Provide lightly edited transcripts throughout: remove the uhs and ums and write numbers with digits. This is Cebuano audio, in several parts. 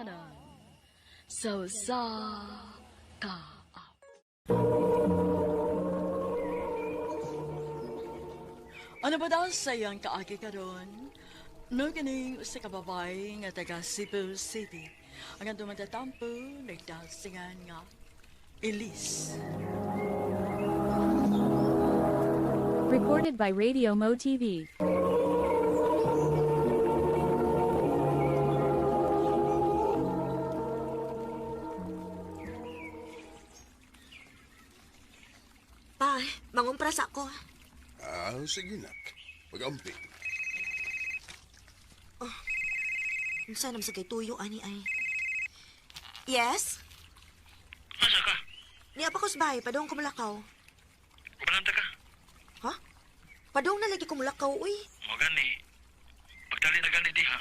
Ginikanan sa usa ka Ano ba daw sa iyang kaagi karon? No kining usa ka babae nga taga Cebu City. Ang atong matatampo nagdasingan nga Elise. Recorded by Radio Mo TV. Pa, mangumpras ako. Ah, sige nak. Pag-amping. Unsa naman sa kay tuyo ani ay. Yes? Asa ka? Niya pa ko sa bahay, padong kumulakaw. Ubalanta ka? Ha? Padong na lagi kumulakaw, uy. Mo gani. Pagdali na gani diha.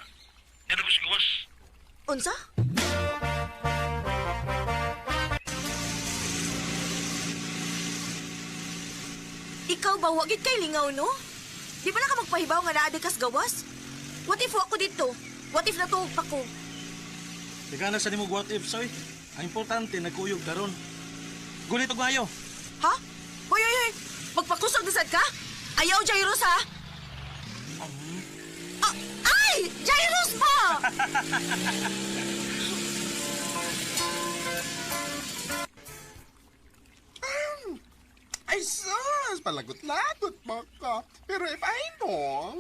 Nga na gawas. Unsa? Ikaw ba, wagit kay lingaw, no? Di ba na ka magpahibaw nga naa kas gawas? What if ako dito? What if natuog pa ko? Teka na sa nimog what if, soy. Ang importante, nagkuyog karon. Gulit og maayo. Ha? Hoy, hoy, hoy! Magpakusog na sad ka? Ayaw, Jairus, ha? Ah, ay! Jairus ba? Ay sus, palagot-lagot mo ko. Pero if I know,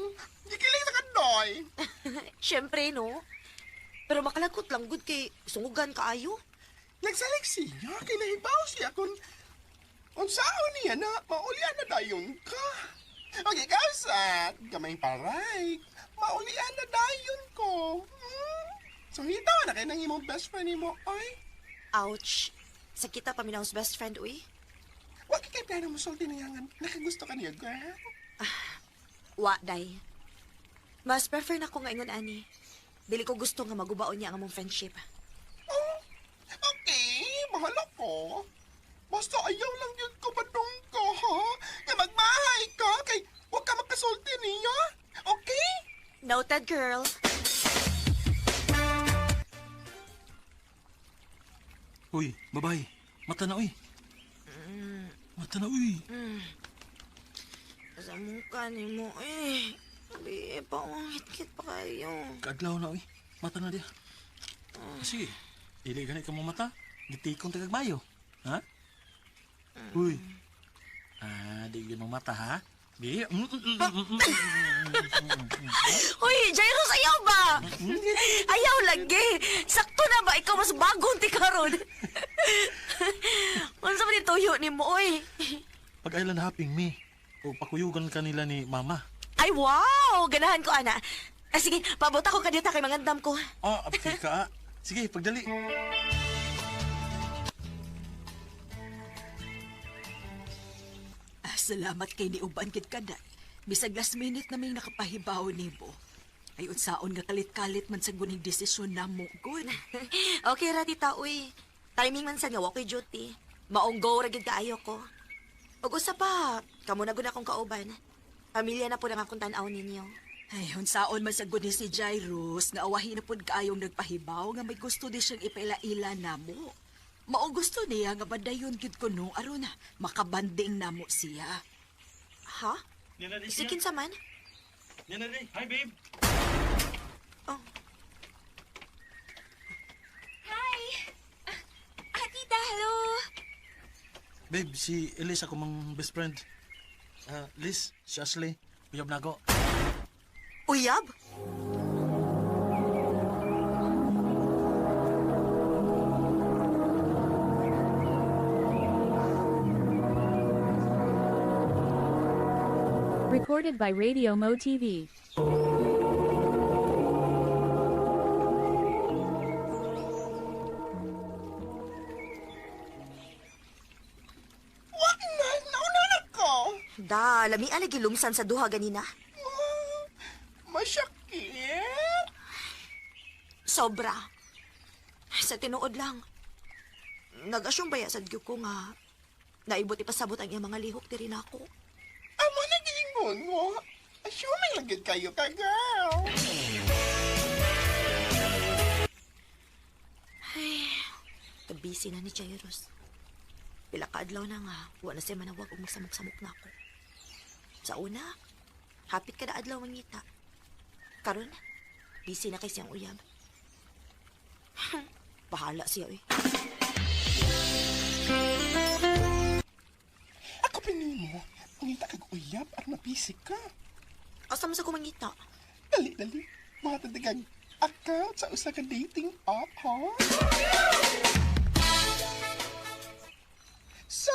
gikilig na ka, Doy. Siyempre, no? Pero makalagot lang gud kay sungugan kaayo. Nagsalig siya, kay nahibaw siya kung unsaon niya na maulian na dayon ka. Okay, ikaw sa gamay paray, maulian na dayon ko. Hmm? So, hitaw na kay nang imong best friend nimo, ay. Ouch. Sakita paminaw sa best friend, uy. Wa kay plano mo sulti niya nga nakagusto ka niya, girl. Wa, day. Mas prefer na ko nga ingon ani. Dili ko gusto nga magubaon niya ang among friendship. Oh, okay, bahala ko. Basta ayaw lang yun ko badong ko, ha? Nga magmahay ka, kay huwag ka magkasulti niya. Okay? Noted, girl. Uy, babay. Mata na, uy. Mata na, uy. Sa mukha ni mo, eh. Abi, pangit pa kayo. Kaadlaw na, uy. Mata na diya. Sige, dili gani ka mo mata. Gitikon tagag mayo. Ha? Uy. Ah, di yun mo mata, ha? Di. Uy, Jairus, ayaw ba? Ayaw lagi. Sakto na ba? Ikaw mas bagong ti karon. Unsa man ni tuyo ni mo, uy? Pag island hopping, mi. O pakuyugan ka nila ni mama. Ay, wow! Ganahan ko, ana. Ah, sige, paabot ako kadita kay mangandam ko. Oh, apti ka. Ah. Sige, pagdali. Ah, salamat kay niuban gid ka day. Bisag last minute na may nakapahibaw nimo. Ay unsaon nga kalit-kalit man sa guning desisyon namo gud. Okay ra, tita, uy. Timing man sa nga, wa ko'y duty. Maong go ra gid kaayo ko. Ug usa pa, kamo na gud akong kauban. Pamilya na po lang akong tan-aw ninyo. Ay unsaon man sa guni si Jairus nga awahin na pud kaayong nagpahibaw nga may gusto di siyang ipaila-ila namo. Mao gusto niya nga badayon gid kuno aron makabanding namo siya. Ha? Si kinsa man? Yan na di. Hi, babe. Oh. Hi! Ah, tita, hello! Babe, si Elise ako mang best friend. Ah, Liz, si Ashley. Uyab na ako. Uyab? Recorded by Radio Mo TV. Wa na, nauna na ko. Da, lami lagi lumsan sa duha ganina. Ah, masakit. Sobra. Sa tinuod lang. Nag-asyong baya sad gyud ko nga naibot ipasabot ang iyang mga lihok diri nako. Amo na giingon mo. Assuming lang gyud kayo ka, girl. Busy na ni Jairus. Pila ka adlaw na nga, wa na siya manawag og magsamok-samok na ako. Sa una, hapit kada adlaw mangita. Karon, busy na kay siyang uyab. Bahala siya eh. Ako pinimo, mangita kag uyab at mabisi ka. Asa man sa ko mangita? Dali, dali. Matatigang account sa usa ka dating app, ha? So,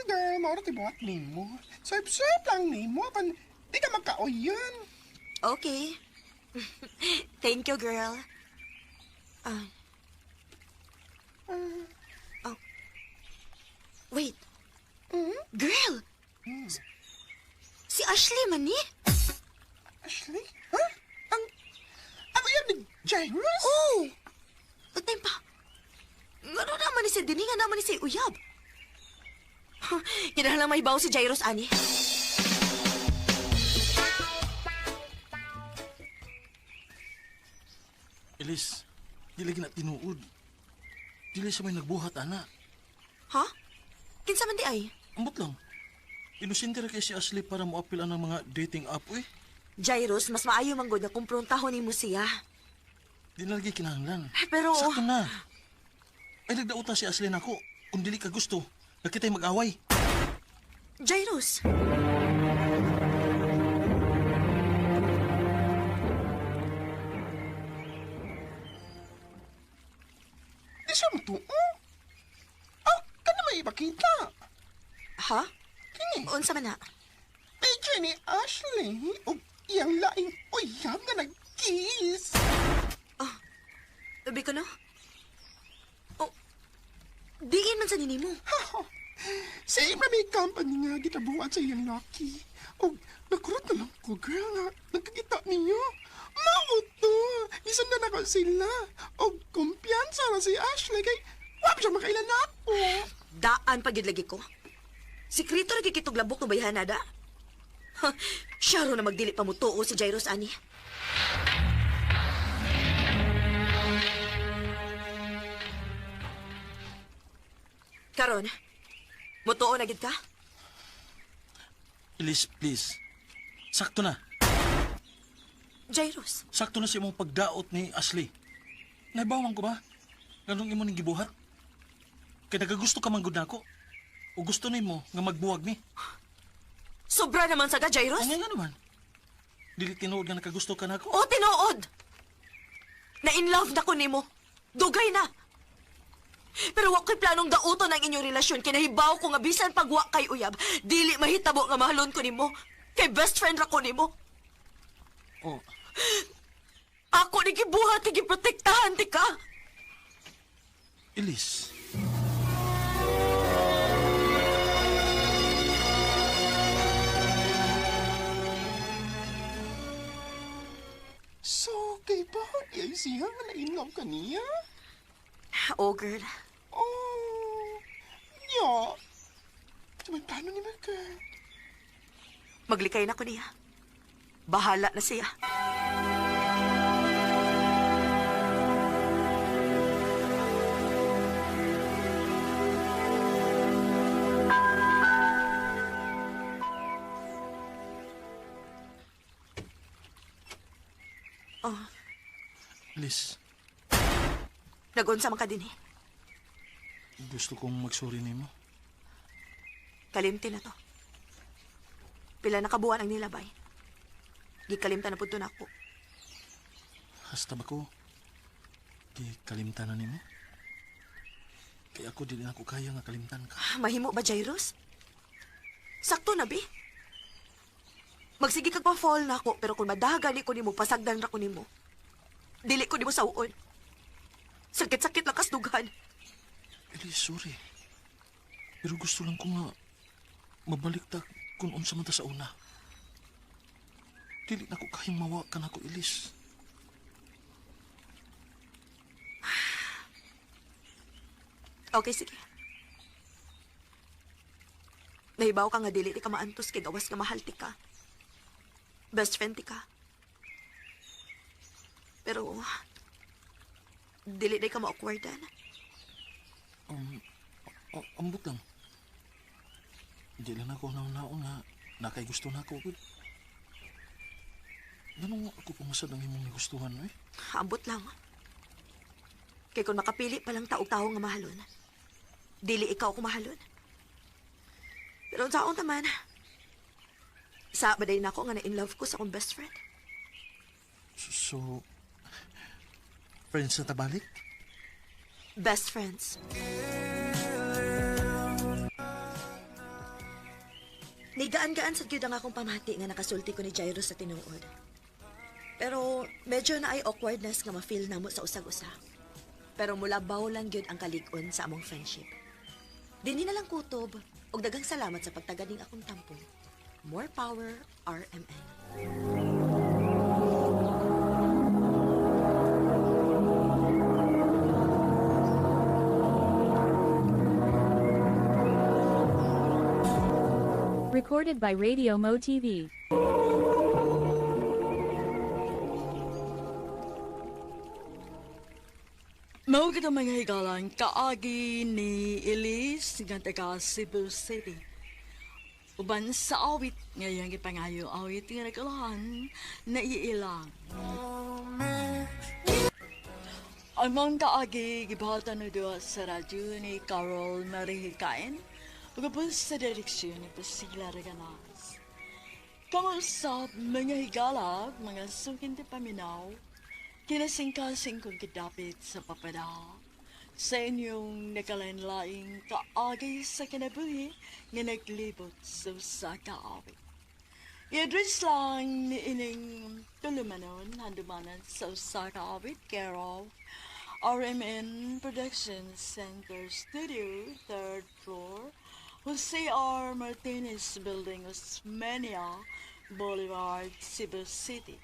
girl, maura tibuhat nimo. Swipe-swipe lang nimo, apan di ka magkaoyan. Okay. Thank you, girl. Oh. Wait. Girl! Si Ashley man ni? Ashley? Ha? Ang uyab ni Jairus? Oh! Atay pa. Ngano naman ni si Dini, nga naman ni si Uyab. Kinahanglan may bawo si Jairus, ani. Elise, dili gina tinuod. Dili siya may nagbuhat, ana. Ha? Kinsa man di ay? Ambot lang. Inosente ra kay si Ashley para moapil ang mga dating app, eh. Jairus, mas maayo man gud nga kumprontahon nimo siya. Di na lagi kinahanglan. Pero... Sakto na. Ay, nagdauta si Ashley nako. Kung dili ka gusto, nakita'y mag-away. Jairus! Di siya matuo. Oh, ka na may ipakita. Ha? Kini, Unsa man na? picture ni Ashley o iyang laing uyab nga nag-kiss. Ubi ko no? Oh, diin man sa nini mo. Same na may company nga gitabuan sa iyang laki. O, nakurot na lang ko, girl, nga nagkakita ninyo. Mao to. Isundan ako sila. O, kumpiyansa na si Ashley kay wap siya makailan na ako. Daan pa gid lagi ko. Sikreto ra gid kitog labok ng bayhana da. Ha, siya ro na magdili pa mo tuo si Jairus ani. Karon, mutuo na gid ka? Elise, please. Sakto na. Jairus, Sakto na sa imong pagdaot ni Ashley. Naibawan ko ba? Ganong imo ning gibuhat? Kay nagagusto ka man gud nako. O gusto nimo nga magbuwag ni. Sobra naman sa ka, Jairus. Ay, nga naman. Dili tinuod nga nakagusto ka nako. O, tinuod! Na in love na ko nimo. Dugay na. Pero wa ko'y planong dauton ang inyong relasyon. Kinahibaw ko nga bisan pag wa kay uyab, dili mahitabo nga mahalon ko nimo. Kay best friend ra ko nimo. Oh, Ako ni gibuhat kay giprotektahan ti ka. Elise. So, kay ba ay siya nga na-inlove ka niya? Oh, girl. Oh, nya. Ito may plano ni my girl. Maglikay na ko niya. Bahala na siya. Oh, Elise, nagunsa man ka din eh. gusto kong magsuri nimo. Kalimti na to. Pila na kabuan ang nilabay. Gikalimtan na pud to nako. Hasta ba ko? Gikalimtan na nimo? Kaya ako dili na ako kaya nga kalimtan ka. Mahimo ba, Jairus? Sakto na, bi. Magsige kag pa-fall na ako, pero kung madagan ko nimo, pasagdan ra ko nimo. Dili ko nimo sawon. Sakit-sakit lang kasdugan. Elise, sorry. Pero gusto lang ko nga mabalik ta kung unsa man ta sa una. Dili na ko kayang mawa ka na ko, Elise. Okay, sige. Nahibaw ka nga dili ti ka maantos kay gawas nga mahal ti ka. Best friend ti ka. Pero dili day ka ma-awkwardan. Oh, ambot lang. Hindi lang ako naon nga nakay gusto na ako. Gud. Ganun ako pumasad ang imong nagustuhan, eh. Ambot lang. Kay kung makapili pa lang taog-tao nga mahalon, dili ikaw ko mahalon. Pero unsaon taman, sa baday na ako nga na-in love ko sa akong best friend. So, friends na tabalik? Best friends. Nigaan-gaan sa gyud ang akong pamati nga nakasulti ko ni Jairus sa tinuod. Pero medyo na ay awkwardness nga ma-feel namo sa usag-usa. Pero mula baw lang gyud ang kalig-on sa among friendship. Dinhi na lang kutob ug daghang salamat sa pagtagad ning akong tampo. More power, RMN. Recorded by Radio Mo TV. Mao kita mga higalan kaagi ni Elise nga taga Cebu City. Uban sa awit ngayang gipangayo awit nga nagkalahan na iilang. Ang mga kaagi gibahatan na duha sa radyo ni Carol Marihikain pagkapos sa direksyon ni Priscilla Reganas. Kamusap mga higala, mga sukin ti paminaw, kinasingkasing kong kidapit sa papada. Sa inyong nagkalain-laing kaagi sa kinabuhi nga naglibot sa usa ka awit. I-address lang ni ining tulumanon handumanan sa usa ka awit care of RMN Production Center Studio, 3rd floor, Jose R. Martinez Building, Osmeña Boulevard, Cebu City.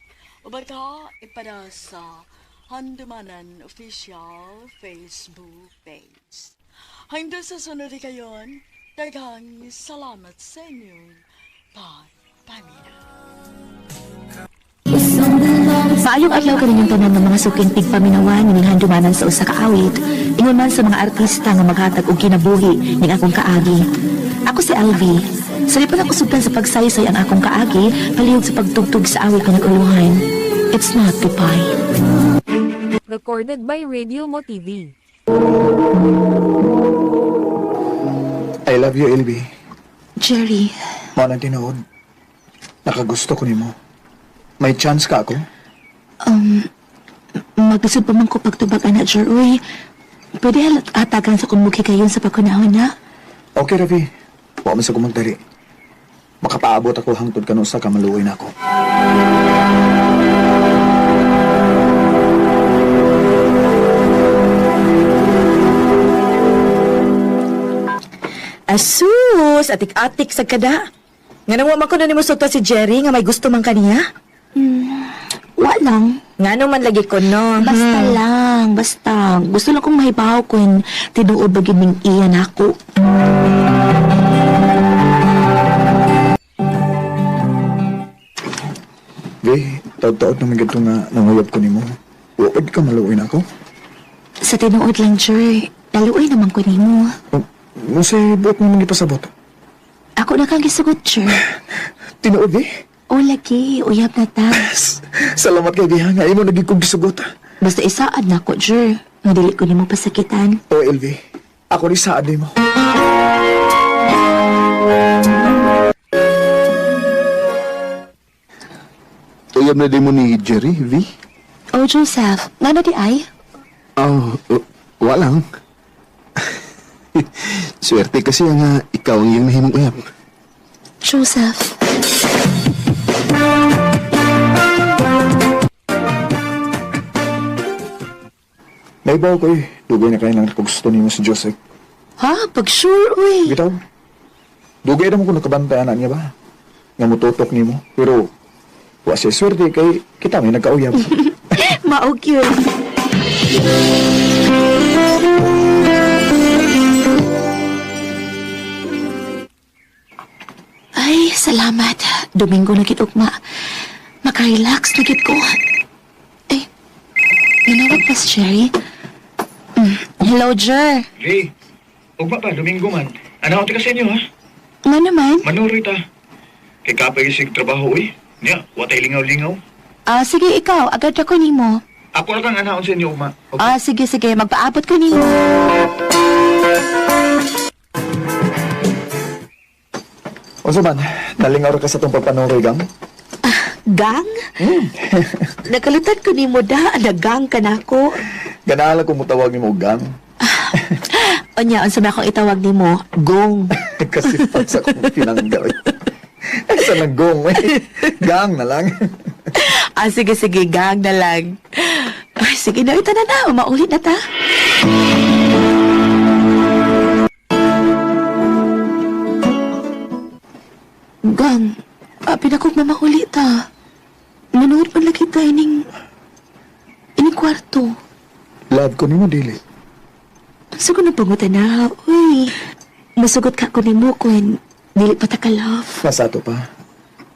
O baka ipada sa Handumanan Official Facebook page. Hanggang sa sunod kayon, daghang salamat sa inyong pagpamina. Maayong adlaw kaninyong tanan ng mga suking tigpaminawan ning handumanan sa usa ka awit. Ingon man sa mga artista nga maghatag og kinabuhi ning akong kaagi. Ako si Alvi. Sa ako sugdan sa pagsaysay ang akong kaagi, palihog sa pagtugtog sa awit nga nag-uluhan. It's not goodbye. Recorded by Radio Mo TV. I love you, LB. Jerry, Mao nang tinuod. Nakagusto ko nimo. May chance ka ako? Maglisod pa man ko pagtubag ana, Jer. Uy, pwede halat atagan sa kumuki kayon sa pagkunahon na. Okay, Ravi. Wa man sa kumagdali. Makapaabot ako hangtod kanusa ka maluoy na ako. Asus, atik-atik sa kada. Nga nang wa man ko na nimo sultan si Jerry nga may gusto man kaniya. Wa lang. Ngano man lagi ko no. Basta lang, basta. Gusto lang kong mahibaw kung tinuod ba gyud ning iya nako. Vi, taod-taod naman gito nga nanguyab ko nimo. Uod ka maluoy na ako. Sa tinuod lang, Jer, naluoy naman ko nimo. Unsay buot mo man gipasabot? Ako na kang gisugot, Jer. Tinuod eh. O lagi, uyab na ta. Salamat kay Biha nga imo naging kong gisugot. Basta isaad na ko, Jer. Nga dili ko nimo pasakitan. O LV, ako ni saad nimo. Uyab na din mo ni Jerry, V? Oh, Joseph, ngano di ay? Oh, walang. Swerte kasi nga ikaw ang iyong nahimong uyab. Joseph. Naibaw ko eh. Dugay na kayo nang nakagusto nimo si Joseph. Ha? Pag sure, uy. Bitaw. Dugay naman ko nakabantay ana niya ba? Nga mututok nimo. Pero wa siya swerte kay kita may nagkauyab. Maog yun. Ay, salamat. Domingo na gid ugma. Makarelax na gid ko. Ay, nanawag pa si Jerry. Hello, Jer. Hey. Ugma pa, Domingo man. Ano ka sa inyo, ha? Nga naman. Manuroy ta. Kay kapay isig trabaho, uy. Niya, watay lingaw-lingaw. Ah, sige ikaw, agad ako nimo. Ako lang kang anaon sa inyo, ugma. Okay. Ah, sige sige, magpaabot ko nimo. Unsa man, nalingaw ra ka sa tong pagpanuroy, gang? Gang? Nakalutan ko nimo da, nagang ka nako. Ganahan ko mutawag nimo og gang. Unya, unsa man akong itawag nimo? Gong. Kasi pag sa akong pinangga. Oy. Ay, sa nagong, eh. Gang na lang. Ah, sige sige, gang na lang. Ay, sige na, ito na na, maulit na ta. Gang, abi na kong mamahuli ta. Manood man lagi ta ining kwarto. Love ko nimo dili. Ang ko na pangutan na, uy. Masugot ka ko nimo kun dili pa ta ka love. Nasa ato pa.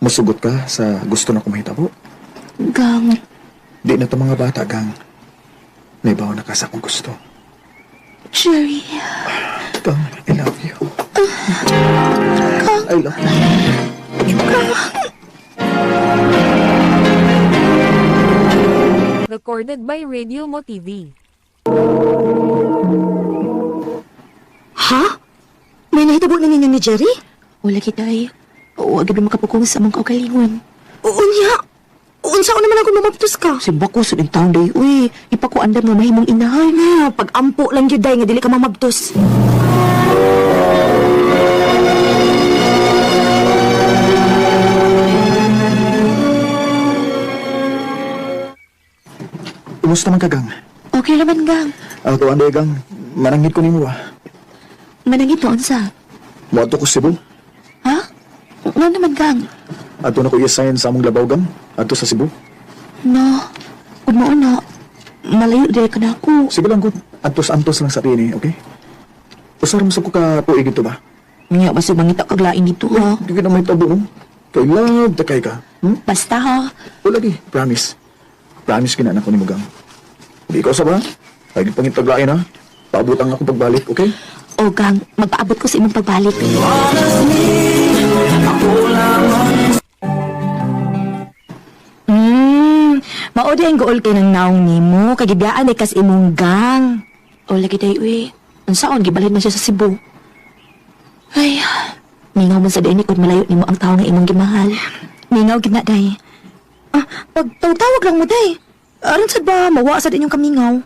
Musugot ka sa gusto na kumahitabo. Gang, Di na to mga bata, gang. Naibaw na ka sa akong gusto. Jerry. Gang, I love you. I love you. Recorded by Radio Mo TV. Ha? May nahitabo na ninyo ni Jerry? Wala kita ay. Oo, agad mo makapukong sa mong kaugalingon. Unya! Unsa ko naman ako mamabtos ka? Simba ko sa taon day, uy. Ipakuandam nga mahimong inahan. Ah, pag-ampo lang yun, day, nga dili ka mamabtos. Kumusta man ka, gang? Okay naman, gang. Ako, anday, gang. Manangit ko nimo, ah. Manangit noon sa. Moadto ko Cebu. Ha? Nga naman, gang. Adto na ko i-assign sa among labaw, gang. Adto sa Cebu. No. Kung mao na, malayo dili ka na ako. Sige lang, good. Antos-antos lang sa tini, okay? Usar mo sa ko ka tuig ito ba? Nga, basta mangita kag lain dito, ha? Di ka na may tabo, no? Kay love, takay ka. Hmm? Basta, ha? O lagi, promise. Promise kinana ko ni Mugang. Di ikaw sa ba? Ay, pangitaglain, ha? Paabot ang akong pagbalik, okay? O, gang, magpaabot ko sa imong pagbalik. Mao di ang gool kay nang naong nimo, kay gibiyaan ay kas imong gang. O, lagi day, uy. Unsaon, gibalhin man siya sa Cebu. Ay, mingaw man sa day ni kung malayo nimo ang tao nga imong gimahal. Mingaw gid na day. Ah, pag tawag lang mo day. Aron sad ba mawa sad inyong kamingaw?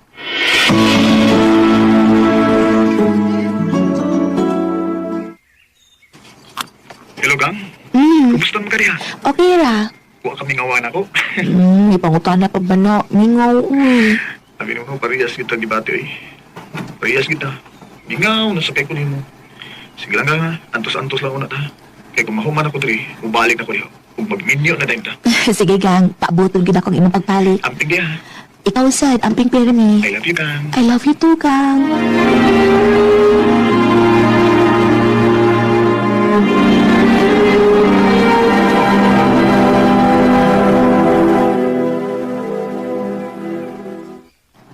Hello, gang. Kumusta man ka diha? Okay ra. Wa kami ngawan ako. Ipangutana pa ba na? Mingaw, uy. Sabi mo, parehas kita gibati, oy. Parehas kita. Mingaw, nasakay ko nimo. Sige lang, gang, ha. Antos-antos lang una ta. Kay kung mahuman ako diri, mubalik na ko diha. Ug magminyo na dayong ta. Sige, gang. Paaboton gid akong imong pagbalik. Amping diha. Ikaw sad, amping pera ni. I love you, gang. I love you too, gang.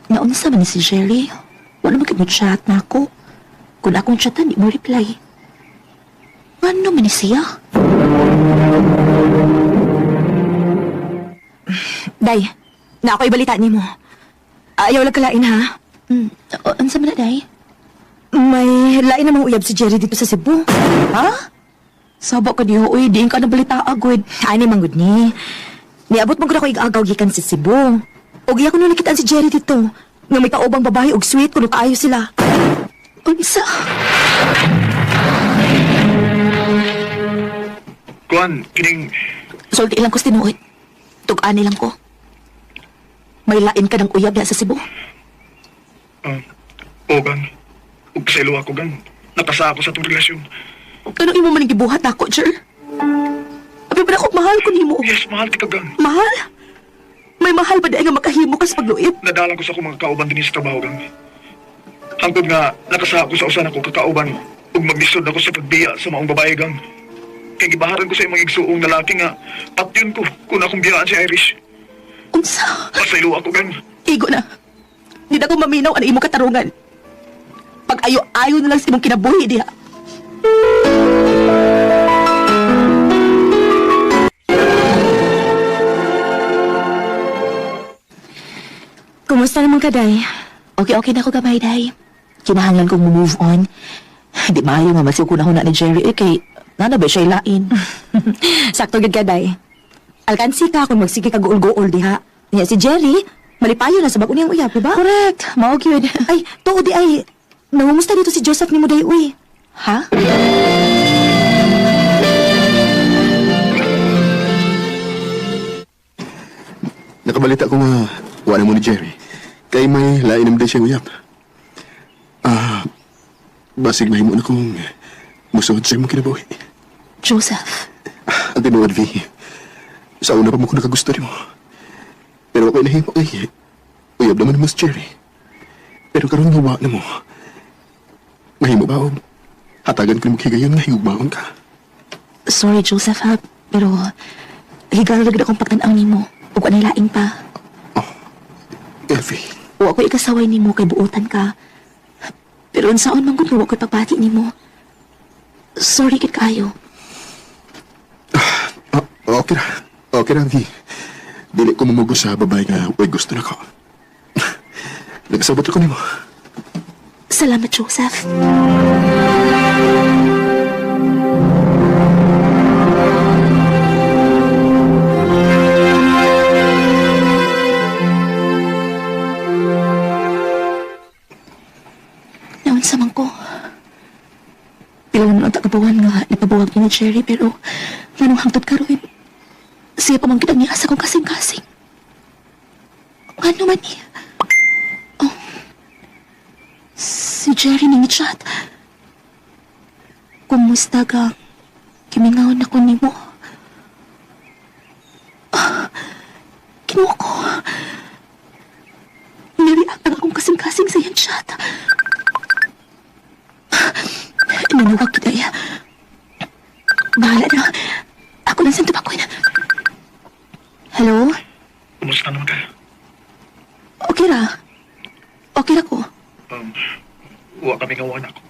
Naunsa man ni si Jerry? Wala man kay chat na ako. Kung akong chatan, di mo reply. Ano man ni siya? Day, na ako'y balita nimo. Ayaw lang kalain ha. Unsa man na, Day? May lain namang uyab si Jerry dito sa Cebu. Ha? Saba ka diho, uy. Diin ka na balita agad. Ani man gud ni. Niabot man gud ako igagaw gikan sa Cebu. Ug iya ko nung nakitaan si Jerry dito. Nga may kaubang babae og sweet kuno kaayo sila. Unsa? Kuan, kining Sulti lang ko sa tinuod. Tug-ani lang ko. May lain ka ng uyab diha sa Cebu. O, gang. Ug selo ako, gang. Nakasa ako sa itong relasyon. Kano imo man ang gibuhat ako, Jer? Abi ba na ako mahal ko nimo? Yes, mahal kita, gang. Mahal? May mahal ba dahil nga makahimo ka sa pagluib? Nadalang ko sa akong mga kauban din sa trabaho, gang. Hangtod nga, nakasa ako sa usan ako kakauban ug maglisod ako sa pagbiya sa maong babae, gang. Kay gibaharan ko sa imong igsuong lalaki nga patyon ko kung akong biyaan si Irish. Unsa? Pasaylo ako, gang. Igo na. Di na ko maminaw ang imo katarungan. Pag-ayo-ayo na lang sa imong kinabuhi diha. Kumusta naman ka, Day? Okay, okay na ako gamay, Day. Kinahanglan kong move on. Di maayo nga magsiuko na huna ni Jerry eh, kay nana ba siya ilain? Sakto gid ka, Day. Alkansi ka kung magsige ka guol-guol diha. Niya si Jerry, malipayo na sa bag niyang uyab, di ba? Correct. Mao gyud. Ay, tuod di ay. Nangumusta dito si Joseph ni mo, Day, uy. Ha? Nakabalita ko nga, wala mo ni Jerry. Kay may lain naman din siyang uyap. Ah, basig mahimo na kong musuod sa imong kinabuhi. Joseph. Ang tinuod, V. Sa una pa mo ko nakagusto nimo. Pero ako'y nahimo kay uyab naman mo si Jerry. Pero karon nga wa na mo. Mahimo ba og hatagan ko nimo higayon nga higugmaon ka? Sorry, Joseph, ha? Pero higala ra gid akong pagtan-aw nimo. Ug anay laing pa. Elfie. Wa ko ikasaway nimo kay buotan ka. Pero unsaon man gud nga wa ko'y pagbati nimo. Sorry gid kaayo. Ah, okay ra. Okay ra, V. Dili ko mumugo sa babae nga way gusto na ko. Nagsabot ko nimo. Salamat, Joseph. Naunsa man ko. Pila naman ang takabuan nga napabuwag ni Jerry pero nganong hangtod karon siya pa man gid ang niasa kong kasing-kasing. Ngano man niya? Oh. Si Jerry ning chat. Kumusta ka? Kimingaw na ko nimo. Ah, Kinuha ko. Nireact ang akong kasing-kasing sa iyang chat. Nanawag kita ya. Bahala na. Ako lang sa tubakon. Hello? Kumusta naman ka? Okay ra. Okay ra ko. Wa kami nga ako.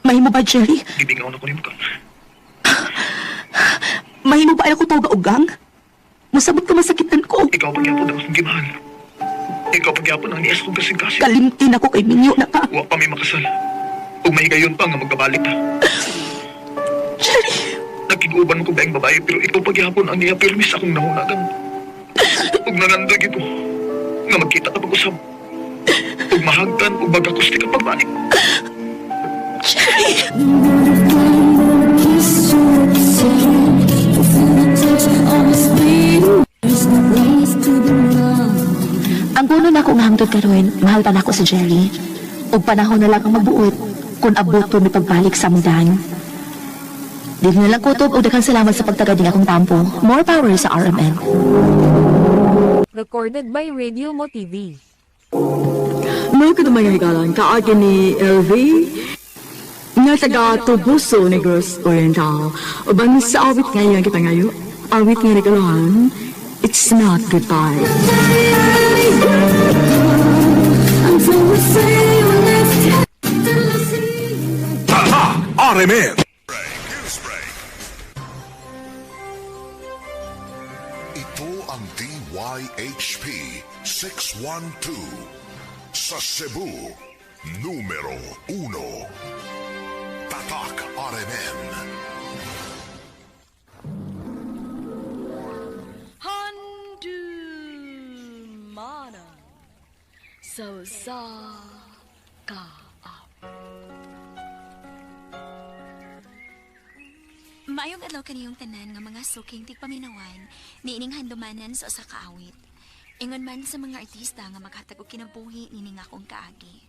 Mahimo ba, Jerry? Gibingaw na ko nimo ka. Mahimo ba ay ako tawag ugang? Musabot ka masakitan ko. Ikaw pagyapon ang akong gimahal. Ikaw pagyapon ang nias kong kasing-kasing. Kalimtin ako kay Minyo na ka. Wa pa mi makasal. Ug mahigayon pa nga magkabalik ta. Jerry! Nakig-uban ko baing babae pero ikaw pagyapon ang niya pirmis akong nahunagan. Ug nangandoy gid ko nga magkita ta pag-usab. Ug mahagdan ug magakusti ka pagbalik. Jerry! Ang puno na akong hangtod karon, mahal pa nako si Jerry. Ug panahon na lang ang magbuot kung aboto mi pagbalik sa among daan. Dili na lang kutob og daghang salamat sa pagtagad ning akong tampo. More power sa RMN. Recorded by Radio Mo TV. Mo ko mga higalan kaagi ni LV nga taga Tubuso, Negros Oriental. Uban sa awit ngayon kita ngayo. Awit nga regalohan, It's Not Goodbye. Tatak RMN. Ito ang DYHP 612 sa Cebu, numero 1. Tatak RMN. Handumanan sa usa ka Maayong adlaw kaniyong tanan nga mga suking tigpaminawan niining handumanan sa usa ka awit. Ingon man sa mga artista nga maghatag og kinabuhi nining akong kaagi.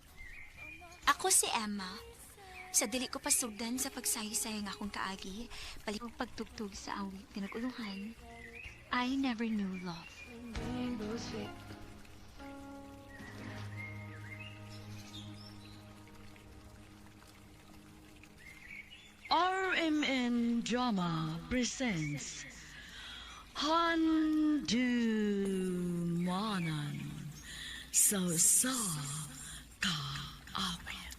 Ako si Emma. Sa dili ko pasugdan sa pagsaysay ang akong kaagi, balik og pagtugtog sa awit nga nag-uluhan, I Never Knew Love. RMN Drama presents Handumanan sa usa ka. awit.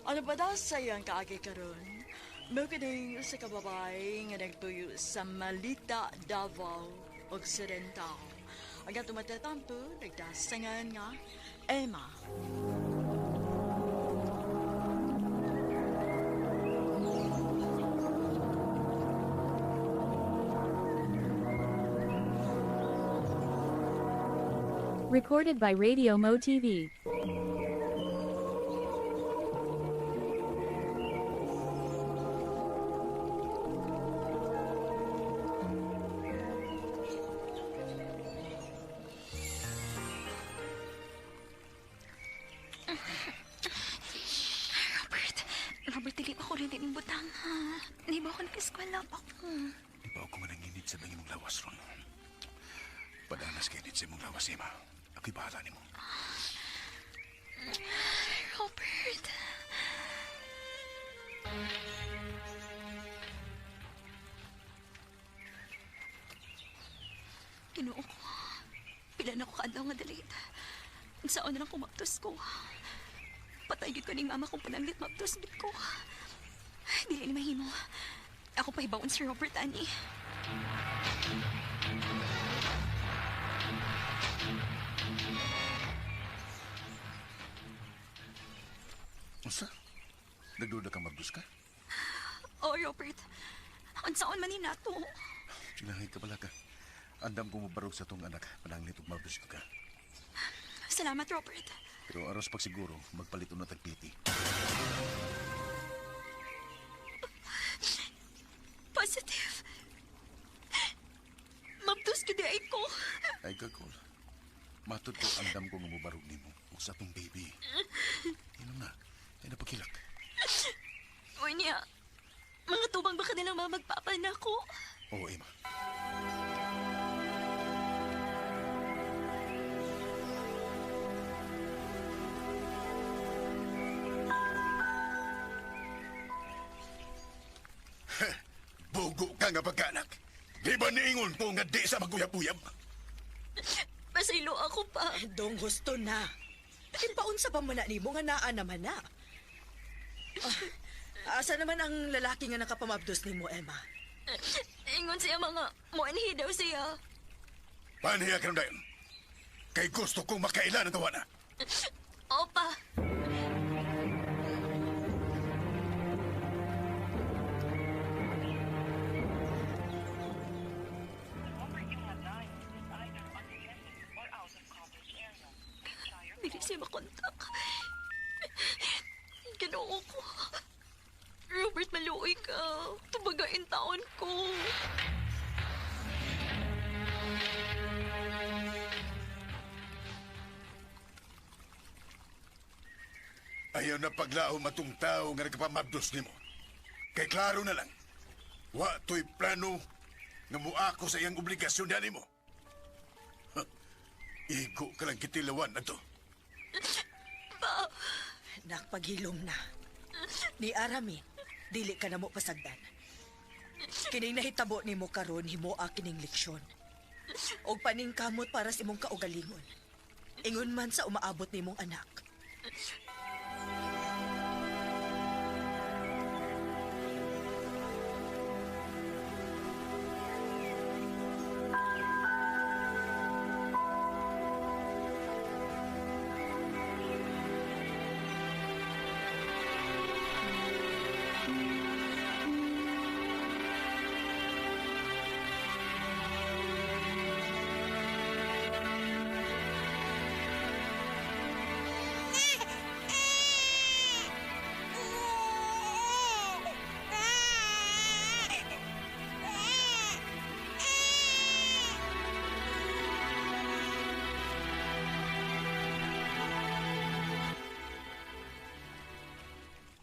Ano ba daw sa iyang kaagi karon? Mao kining usa ka babae nga nagtuyo sa Malita, Davao, Occidental. Ang atong matatampo, nagdasangan nga Emma. Recorded by Radio Mo TV. Robert, dili pa ko rin din butang, ha? Di ba ako nag-eskwela pa ko? Di ba ako mananginit sa imong lawas ron? Padanas kainit sa imong lawas, Emma. Ako'y bahala nimo. Robert. Ginoo ko. Pila na ko kaadlaw nga dalit. Saan na lang kumaptos ko. Patay gid ko ning mama kung pananglit maptos gid ko. Dili ni mahimo. Ako pahibawon si Robert ani. Unsa? Nagduda ka mabdos ka? Oh, Robert. Unsaon man ni nato? Silangay ka pala ka. Andam ko mabarog sa tong anak. Pananglit og mabdos ko ka. Salamat, Robert. Pero aros pagsiguro, magpalit na tagpiti. Positive. Mabdos gid ay ko. Ay kakol. Matod ko andam ko nga mobarog nimo ug sa tong baby. Inom na. Ay napakilak. Uy niya. Mga tubang ba kanilang mamagpapa na ako? Oo, Emma. Bugo ka nga pagkaanak. Di ba niingon ko nga di sa maguyab-uyab? Pasaylo ako pa. Dong gusto na. Ipaunsa pa man na nimo nga naa naman na. Asa naman ang lalaki nga nakapamabdos nimo, Emma? Ingon siya mga muanhi daw siya. Panhiya ka dayon. Kay gusto kong makailan ang tawana. Opa. Dili siya makontak. Ginoo ko. Robert, maluoy ka. Tubagain taon ko. Ayaw na paglaom atong tao nga nagpamabdos nimo. Kay klaro na lang. Wa to'y plano nga muako sa iyang obligasyon na nimo. Ha, igo ka lang kitilawan na to. Pa! Nakpaghilom na. Ni Arami, dili ka na mo pasagdan. Kining nahitabo nimo karon himoa kining leksyon. Og paningkamot para sa imong kaugalingon. Ingon man sa umaabot nimong anak.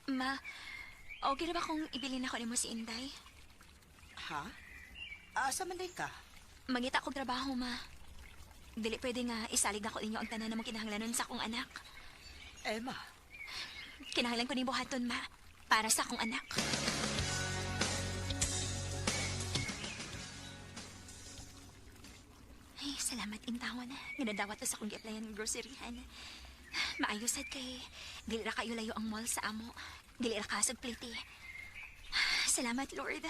Ma, okay na ba kung ibilin ako nimo si Inday? Ha? Asa man day ka? Mangita akong trabaho, ma. Dili pwede nga isalig ako ninyo ang tanan na mong kinahanglanon sa akong anak. Emma? Kinahanglan ko ni buhaton, ma. Para sa akong anak. intawon. Nga nadawat ko sa akong gi-applyan ng groceryhan. Maayo sad kay dili ra kayo layo ang mall sa amo. Dili ra ka sa plate. Salamat, Lord.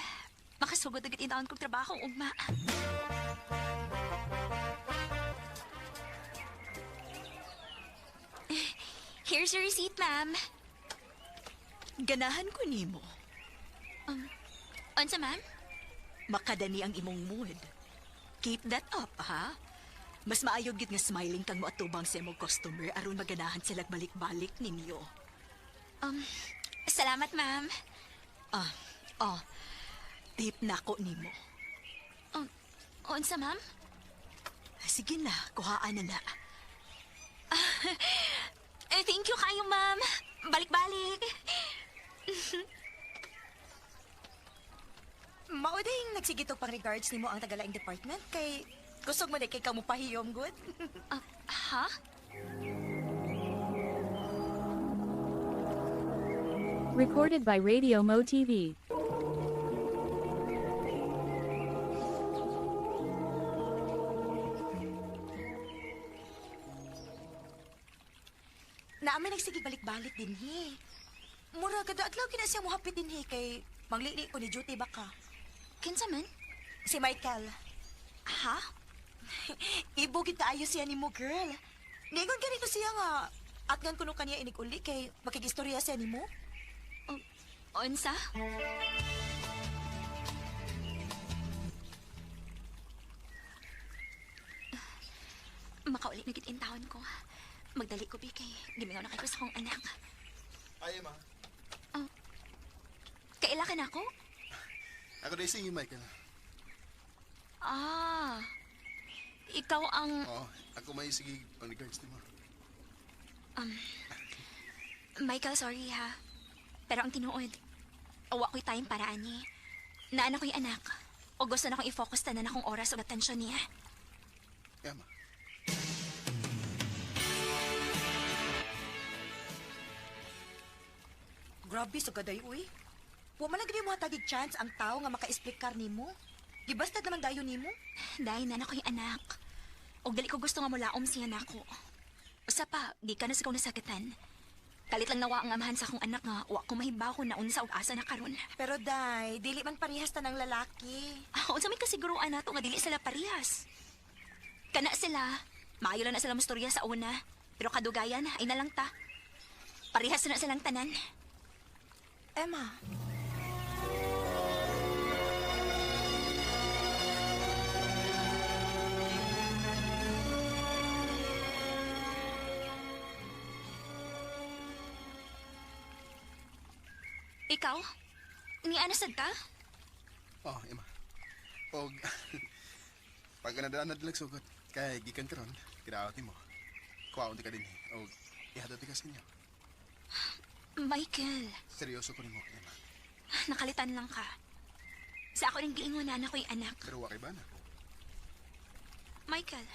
Makasugod agad intawon kong trabaho ugma. Here's your receipt, ma'am. Ganahan ko nimo. Unsa, ma'am? Makadani ang imong mood. Keep that up, ha? Mas maayo gid nga smiling kang moatubang sa imong customer aron maganahan sila balik-balik ninyo. Salamat, ma'am. Ah, oh. Tip na ko nimo. Unsa, ma'am? Sige na, kuhaan na na. Eh, thank you kayo, ma'am. Balik-balik. Mao ding nagsigitog pang regards nimo ang tagalaing department kay kusog man kay kamo pahiyom good. Ha? Recorded by Radio Mo TV. Naami nagsigig balik-balik din hi. Mura kada adlaw kina siya mohapit din hi kay manglili ko ni duty baka. Kinsa man? Si Michael. Ha? Ibo gid kaayo siya nimo, girl. Ningon ganito siya nga atngan kuno kaniya inig uli kay makigistorya siya nimo. Unsa? Makauli na gid intawon ko. Magdali ko, bi, kay gimingaw na kayo sa akong anak. Ay, Emma. Kaila ka na ako? Ako na si Michael. Ah. Ikaw ang... Oo, ako may sige pang regards nimo. Michael, sorry ha. Pero ang tinuod, awa ko'y tayong paraan niya. Naana ko'y anak. O gusto na akong i-focus tanan akong oras o atensyon niya. Emma. Grabe sa gaday uy. Wa man lang gid mo hatagig chance ang tao nga maka-esplikar nimo. Gibastad naman dayon nimo. Dahil nana ko'y anak. O dali ko gusto nga mulaom siya nako. Usa pa, di ka na sa nasakitan. Kalit lang nawa ang amahan sa akong anak nga wa ko mahibaw kung naunsa og asa na karon. Pero day, dili man parehas ta ng lalaki. Ah, unsa may kasiguruan nato nga dili sila parehas. Kana sila, maayo lang na sila mustorya sa una, pero kadugayan ay nalang ta. Parehas na silang tanan. Emma. Ikaw? Ni ana sad ka? Oh, Emma. Og pag nadaan na dilag sugot, kay gikan karon, kinaawat nimo. Kuwaon ti ka din. Og ihatod ti ka sa inyo. Michael, Seryoso ko nimo, Emma. nakalitan lang ka. Sa ako rin giingon na anak ko'y anak. Pero wa kay bana. Michael,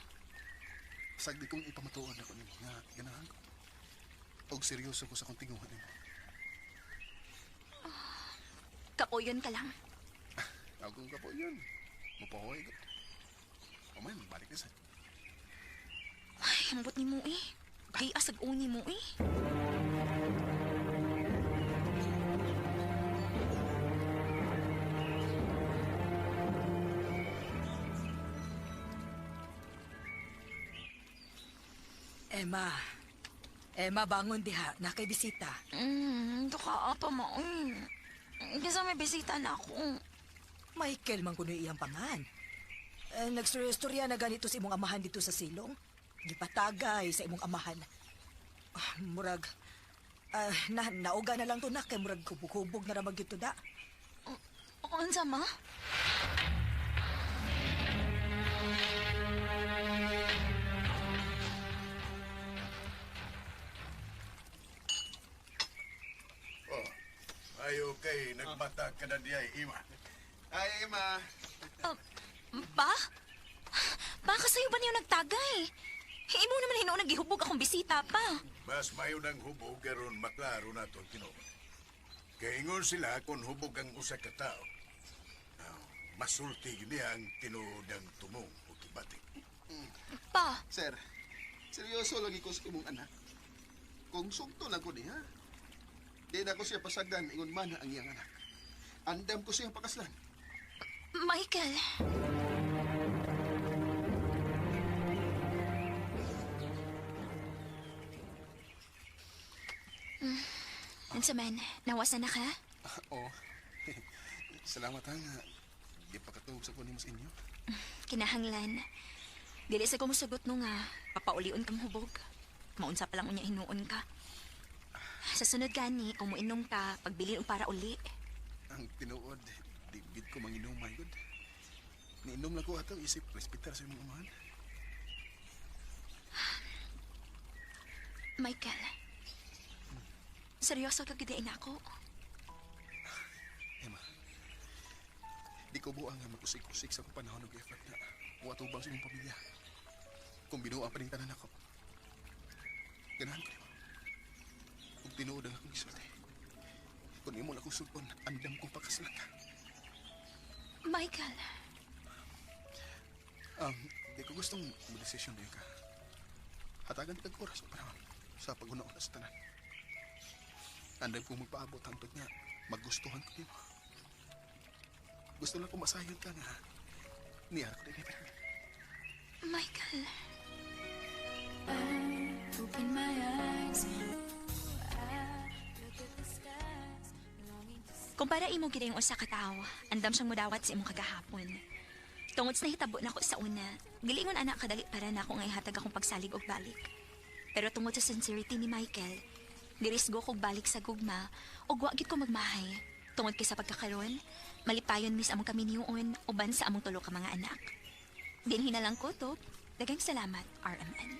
Sagdi kong ipamatuod ako nimo nga ganahan ko. Og seryoso ko sa kong tinguha nimo. kapuyon ka lang. Ako kong kapuyon. Mapahuway ko. O man, balik na sa. Ay, ambot ni mo eh. Ay, asag uni mo eh. Emma. Emma, bangon diha. Nakay bisita. Duka pa mo. Kasi may bisita na ako. Michael man kuno iyang pangan. Eh, nagstorya na ganito sa imong amahan dito sa silong. Gipatagay sa imong amahan. Ah, murag, nauga na lang to na kay murag hubog-hubog na ramag dito da. Unsa ma? Oh, ayo kay nagmata ka na diay, Ima. Ay, Emma. Pa? Baka sa'yo ba niyo nagtagay? Imo naman hinuon nagihubog akong bisita pa. Mas mayo ng hubog aron maklaro na to ang tinuod. Kay ingon sila kung hubog ang usa ka tao. Masulti niya ang tinuod ang tumong o kibati. Pa, Sir, seryoso lagi ko sa imong anak. Kung sugto lang ko niya, di na ko siya pasagdan ingon man ang iyang anak. Andam ko siyang pakaslan. Michael. Unsa man, nawasan na ka? Oo. Salamat ha nga. Di pa katuog sa kunin mo sa inyo. Kinahanglan. Dili sa kumusugot no nga, papaulion kang hubog. Maunsa pa lang unya hinuon ka. Sa sunod gani, kung moinom ka, pagbilin og para uli. Ang tinuod, di gid ko manginom, my God. Niinom lang ko ato, isip, respetar sa imong amahan. Michael. Seryoso ka gid na ako. Emma, di ko buang nga mag-usik-usik sa akong panahon og effort na wa tubang sa imong pamilya. Kung binuang pa ning tanan ako, ganahan ko nimo. Ug tinuod ang akong gisulti. Kung imo lang akong sulpon, andam kong pakaslan ka. Michael, Di ko gustong mo-desisyon din ka. Hatagan kag oras o panahon sa pag-una-una sa tanan. Andam kong magpaabot hangtod nga magustuhan ko nimo. Gusto lang ko masayon ka nga niyara ko din ni Michael. Open my eyes. Look at the skies, longing to Kung para imo gid yung usa ka tawo, andam siyang mudawat sa imong kagahapon. Tungod sa nahitabo nako sa una, gilingon anak kadali para nako nga ihatag akong pagsalig og balik. Pero tungod sa sincerity ni Michael, girisgo kog balik sa gugma ug wa gid ko magmahay. Tungod kay sa pagkakaron, malipayon mis among kaminiyon uban sa among tulo ka mga anak. Dinhi na lang ko to. Daghang salamat, RMN.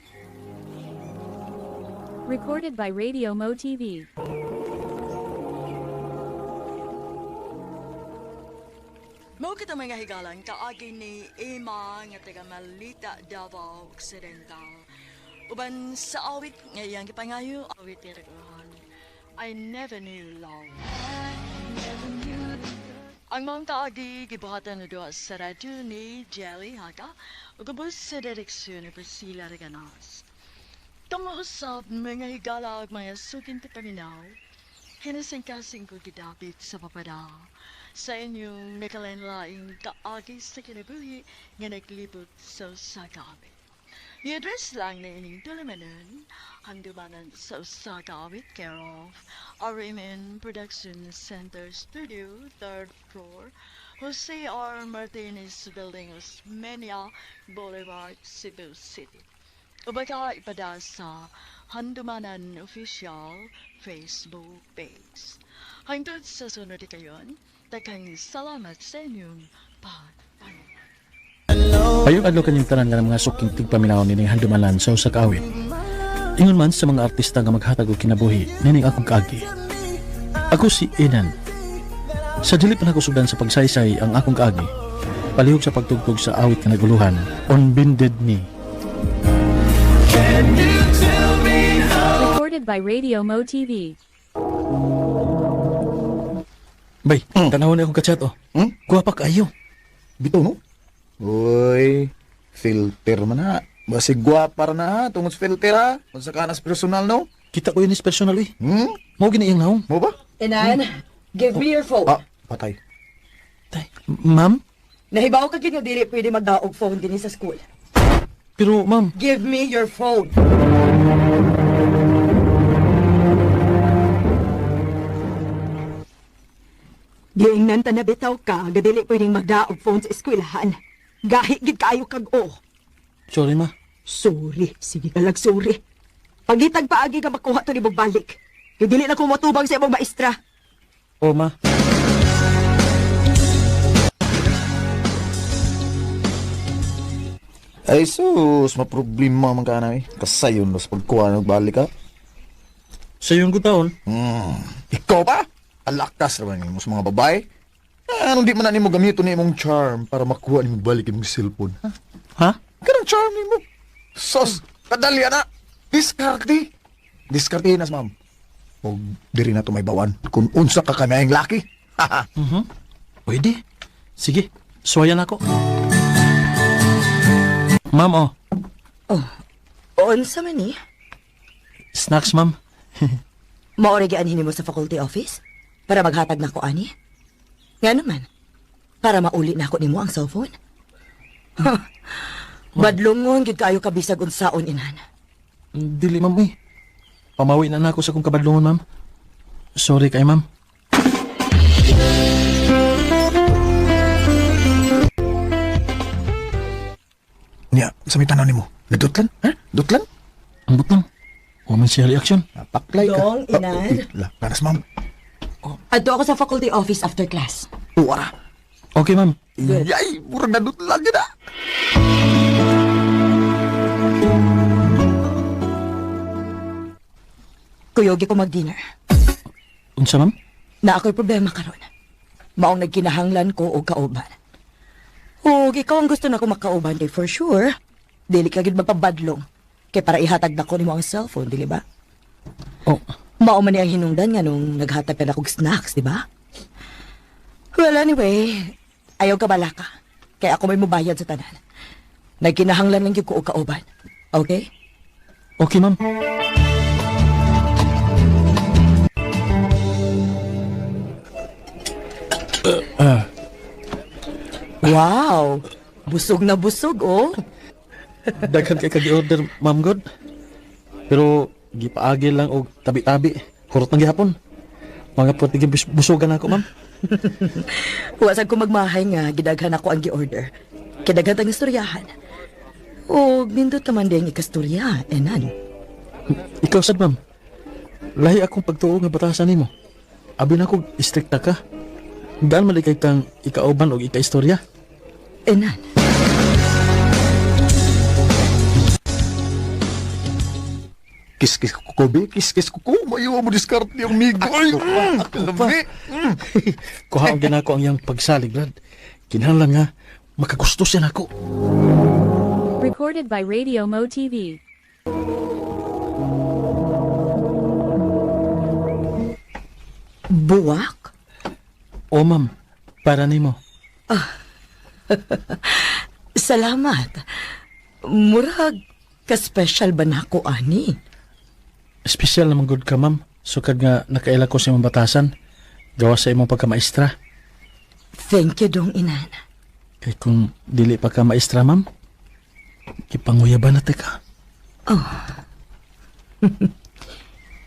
Recorded by Radio Mo TV. Mao kita mga higalan kaagi ni Emma nga taga Malita, Davao Occidental. Uban sa awit nga iyang gipangayo, awit ni Raguhan. I never knew love. Ang mga kaagi gibuhatan na duha sa radyo ni Jelly Haga ug ubos sa direksyon ni Priscilla Reganas. Tungo usab mga higala ug mga suking paminaw, hinasing-kasing ko gidapit sa papada sa inyong nakalanlaing kaagi sa kinabuhi nga naglibot sa usa ka awit. I-address lang na ining tulumanon handumanan sa usa ka awit, care of RMN Production Center Studio, 3rd floor, Jose R. Martinez Building, Osmeña Boulevard, Cebu City. O baka ipada sa Handumanan Official Facebook page. Hangtod sa sunod kayon, daghang salamat sa inyong pagpanood. Payong adlaw kanyang tanan nga mga suking tigpaminaw nining handumanan sa usa ka awit. Ingon man sa mga artista nga maghatag og kinabuhi nining akong kaagi. Ako si Enan. Sa dili pa nako sugdan sa pagsaysay ang akong kaagi, palihog sa pagtugtog sa awit nga naguluhan On Bended Knee. Recorded by Radio Mo TV. Bay, tanawon na akong kachat oh. Guwapa kaayo. Bitaw no? Uy, filter man na. Basig gwapa ra na ha, tungod sa filter ha. Unsa ka nas personal no? Kita ko yun is personal eh. Hmm? Mao gini iyang naong. Mo ba? Enan, give me your phone. Ah, patay. Tay, ma'am? Nahibaw ka gid nga dili pwede magdaog phone dinhi sa school. Pero ma'am, Give me your phone. Giingnan ta na bitaw ka, nga dili pwedeng magdaog phone sa eskwelahan. Gahi gid kaayo kag o. Sorry ma. Sorry, sige ka lang sorry. Pagitag paagi ka makuha to ni balik. Kay dili na ko motubang sa imong maestra. O ma. Ay sus, maproblema man ka na eh. Kasayon mas pagkuha ng balik ha. Sayon ko taon. Ikaw pa? Alakas naman nimo sa mga babae. Ah, anong di man na nimo gamiton ni imong charm para makuha nimo balik imong cellphone? Ha? Ha? Kanang charm nimo. Sos, kadali na. Diskarte. Diskarte nas ma'am. Og diri na to may bawan kung unsa ka kami ang laki. Pwede. Sige, suwayan ako. Ma'am, oh. Oh, unsa man ni? Snacks, ma'am. Mao ra gianhin nimo sa faculty office para maghatag nako ani. Nga naman, para mauli nako nimo ang cellphone. Badlongon gyud kaayo ka bisag unsaon inan. Dili, ma'am, eh. Pamawi na nako sa kong kabadlongon, ma'am. Sorry kay ma'am. Niya, sa may tanaw nimo. Nadutlan? Ha? Dutlan? Ang butang. Wa man siya reaction. Paklay ka. Dong, inan. Ah, uy, la, nanas, ma'am. Adto ako sa faculty office after class. Uwara. Okay, ma'am. Yay, murag nadutlan yun ah. Kuyogi ko mag-dinner. Unsa, ma'am? Na ako'y problema karon. Maong nagkinahanglan ko og kauban. Ug ikaw ang gusto nako makauban kay for sure. Dili ka gid magpabadlong. Kay para ihatag nako nimo ang cellphone, dili ba? Oh. Mao man ni ang hinungdan nga nung naghatag ka na kog snacks, di ba? Well, anyway, ayaw ka balaka. Kay ako may mubayad sa tanan. Nagkinahanglan lang gyud ko og kauban. Okay? Okay, ma'am. Wow! Busog na busog, oh. Daghan kay kag-order, ma'am God. Pero gipaagi lang og tabi-tabi. Hurot nang gihapon. Mga puti busugan ako, ma'am. Huwag ko magmahay nga gidaghan ako ang gi-order. Kidaghan tang istoryahan. Og nindot naman din ikastorya, enan. Ikaw sad, ma'am. Lahi akong pagtuo nga batasan nimo. Abi na ko istrikta ka. Daan man di kay kang ikauban og ikaistorya. Enan. Kiss-kiss ko, Kobe. Kiss-kiss ko, ko. Mayo mo diskarte yung migo. Ay, lami. Kuhaon ginako ang iyang pagsalig, Brad. Kinahanglan nga makagusto siya nako. Recorded by Radio Mo TV. Buwak? O ma'am, para nimo. Salamat. Murag ka-special ba nako ani? Espesyal naman good ka, ma'am. Sukad nga nakaila ko sa imong batasan. Gawa sa imong pagkamaestra. Thank you, dong inan. Kay kung dili pa ka maestra, ma'am, gipanguyaban na ka. Oh.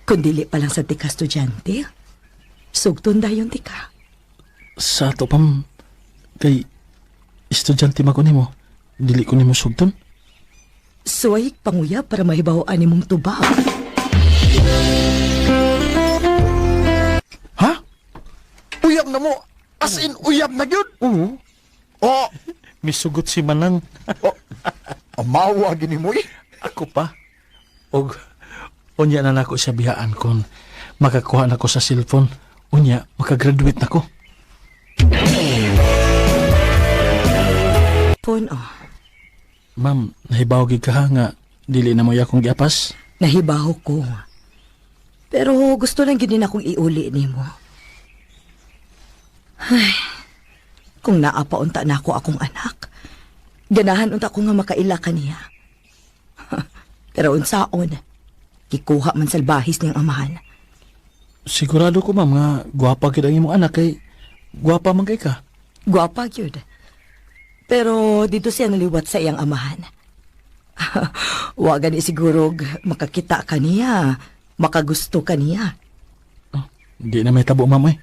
Kung dili pa lang sa tika estudyante, sugton dayon tika. Sa ato pa, ma'am, kay estudyante man ko nimo, dili ko nimo sugton. Suway panguya para mahibaw-an nimong tubag. Ha? Uyab na mo. As in, uyab na gyud. Oo. Oh, Misugot si Manang. oh. Amawa gini mo eh. Ako pa. Og unya na nako siya biyaan kon makakuha na ko sa cellphone. Unya, makagraduate na ko. Phone, oh. Ma'am, nahibaw gid ka ha nga dili na mo akong giapas. Nahibaw ko. Pero gusto lang gyud din akong iuli nimo. Ay, kung naa pa unta na ako akong anak, ganahan unta ko nga makaila kaniya. Pero unsaon, gikuha man salbahis niyang amahan. Sigurado ko ma'am nga gwapa gid ang imong anak kay gwapa man kay ka. Gwapa gyud. Pero dito siya naliwat sa iyang amahan. Wa gani siguro makakita kaniya, makagusto kaniya. Di na may tabo ma'am eh.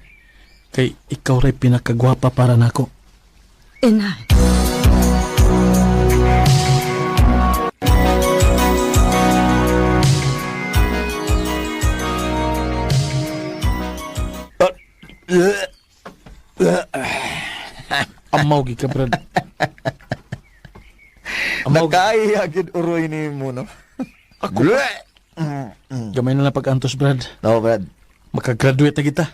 Kay ikaw ray pinakagwapa para nako. Ina. Amaw gid ka brad. Amaw gid. Nakaya gid uroy nimo no. Ako pa. Gamay na lang pag-antos brad. No, Brad. Makagraduate na kita.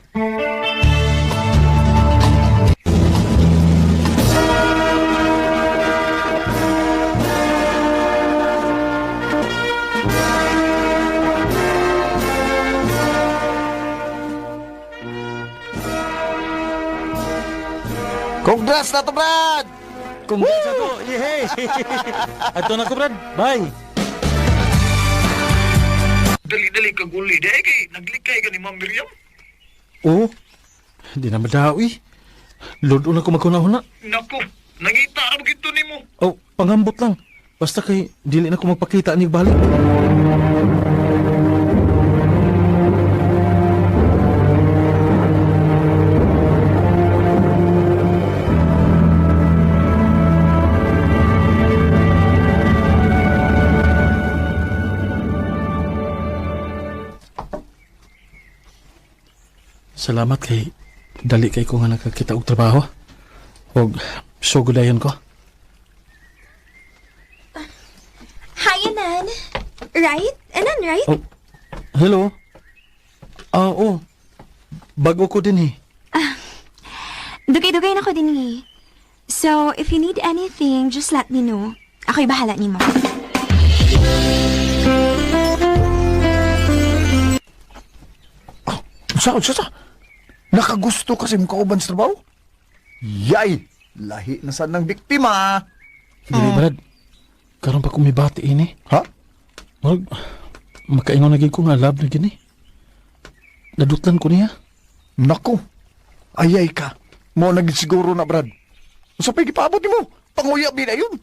Congrats na to, Brad! Congrats ato. Yehey. Ato na ko, Brad. Bye. Dali-dali ka guli. Di ay kay naglikay ka ni Ma'am Miriam. Oh, di na madawi. Lord, una ko magkunahuna. Nako, nangita ka gito nimo. Oh, pangambot lang. Basta kay dili na ko magpakita ni balik. Salamat kay dali kay ko nga nakakita og trabaho. Og sugod dayon ko. Hi, Anan. Right? Anan, right? Oh, hello. Ah, oh. Bago ko din eh. Dugay-dugay na ko din eh. So, if you need anything, just let me know. Ako'y bahala nimo. Sa, sa, sa. Nakagusto kasi mong kauban sa trabaho? Yay! Lahi na sad ng biktima. Dili, Brad. Karon pa ko mibati ini. Ha? Murag, makaingon na gid ko nga love na gini. Nadutlan ko niya. Nako. Ayay ka. Mo na gid siguro na, Brad. Sa pa'y gipaabot nimo? Panguyab din ayun.